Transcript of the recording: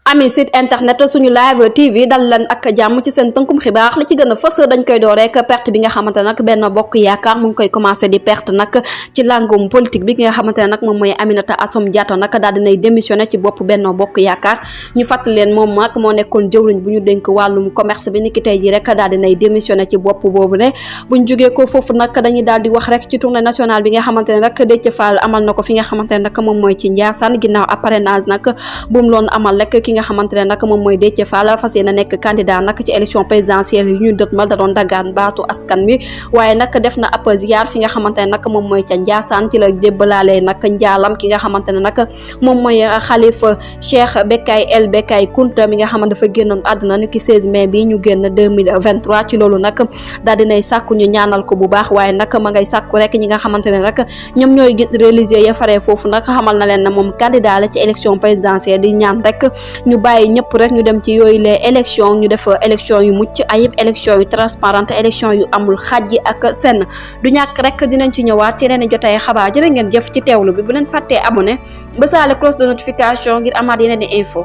ami site internet suñu live TV dal leen ak jàmm ci seen tënkum xibaar li ci gën a fës dañ koy door rek perte bi nga xamante ne nag Benno Bokk Yaakaar mu ngi koy commencé di perte nag ci langum politique bi nga xamante ne nag moom mooy Aminata Assome Diatta nag daal dinay démissionné ci bopp Benno Bokk Yaakaar ñu fàttali leen moom nag moo nekkoon jëwriñ bu ñu dénk wàllum commerce bi niki tey ji rek daal dinay démissionné ci bopp boobu ne buñ jógee ko foofu nag dañuy daal di wax rek ci tournée nationale bi nga xamante ne nag Déthié Fall amal na ko fi nga xamante ne nag moom mooy ci Ndiassane ginnaaw parrainage nag bu mu loon amal rek ki nga xamante ne nag moom mooy Déthié Fall fas yéene nekk candidat nag ci élection présidentielle yu ñu dëtmal da doon dagaan baatu askan wi waaye nag def na ab ziar fi nga xamante ne nag moom mooy ca Ndiassane ci la jébbalaale nag njaalam ki nga xamante ne nag moom mooy xalifa Cheikh Bekay El Bekay Kunta mi nga xamante dafa génnoon àdduna ni ki 16 mai bi ñu génn 2023 ci loolu nag daal dinay sàkku ñu ñaanal ko bu baax waaye nag ma ngay sàkku rek ñi nga xamante ne nag ñoom ñooy religieux ya faree foofu nag xamal na leen ne moom candidat la ci élection présidentielle di ñaan rek ñu bàyyi ñëpp rek ñu dem ci yooyu les élections ñu def élection yu mucc ayib élection yu transparente élection yu amul xajji ak senn du ñàkk rek dinañ ci ñëwaat ci yeneen jotaay xabaar jërë ngeen jëf ci teewlu bi bu leen fàttee abonné ba saale cloche de notification ngir amaat yeneen i info